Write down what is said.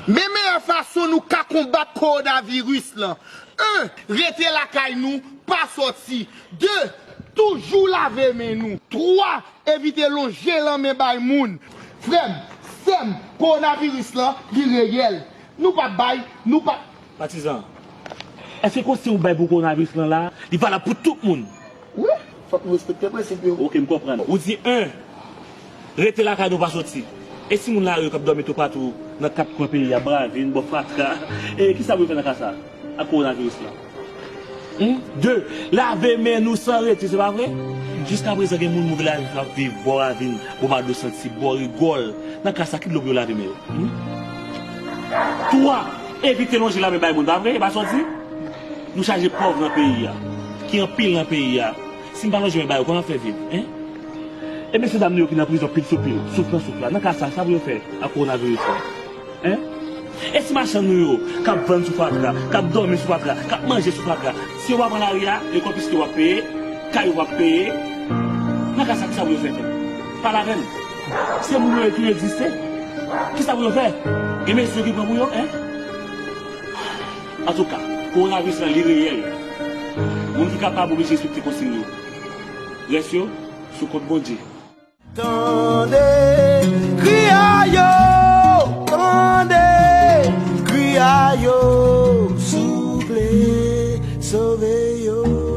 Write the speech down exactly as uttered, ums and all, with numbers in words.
Men meyè fason nou ka konbat kowonaviris lan. En, rete lakay nou, pa sòti. De, toujou lave men nou. Twa, evite lonje lanmen bay moun. Frè m, sè m, kowonaviris lan, li reyèl. Nou p ap bay, nou p ap Patizan, èske konsiy ou bay pou kowonaviris lan la, li valab pou tout moun? Wi, fòk nou respekte prensip yo. Oke, m konprann. Ou di en, rete lakay nou, pa sòti. E si moun lari yo k ap dòmi toupatou nan kat kwen peyi a, Bravin, bò Fatra, e kisa pou yo fè nan ka sa a ak kowonaviris lan? Hmm? De, lave men nou san rete, se pa vre? Jiskaprezan gen moun move lavi k ap viv bò Ravin, bò Mado Santi, bò Rigòl. Nan ka sa, ki dlo pou yo lave men yo? Hmm? Twa, evite lonje lanmen bay moun, pa vre? E pa sa w di? Nou chaje pòv nan peyi a, ki anpil nan peyi a. Si m pa lonje men ba yo, kòman n ap fè viv? Hein? E mesye dam nou yo ki nan prizon pil sou pil, souf nan souf la, nan ka sa, sa pou yo fè ak kowonaviris la? Hein? E si machann nou yo, k ap vann sou fatra, k ap dòmi sou fatra, k ap manje sou fatra, si yo pa pran lari a, yo konfiske, w ap peye, kay ou p ap peye, nan ka sa, kisa pou yo fè, fè? Pale avè m. Se moun yo ye tou, yo egziste. Kisa pou yo fè? Gen mezi ki pran pou yo, en? Antouka, kowonaviris lan, li reyèl. Moun ki kapab oblije respekte konsiy yo. Rès yo, sou kont Bondye. Tande kri a yo, tande kri a yo, souple, sove yo.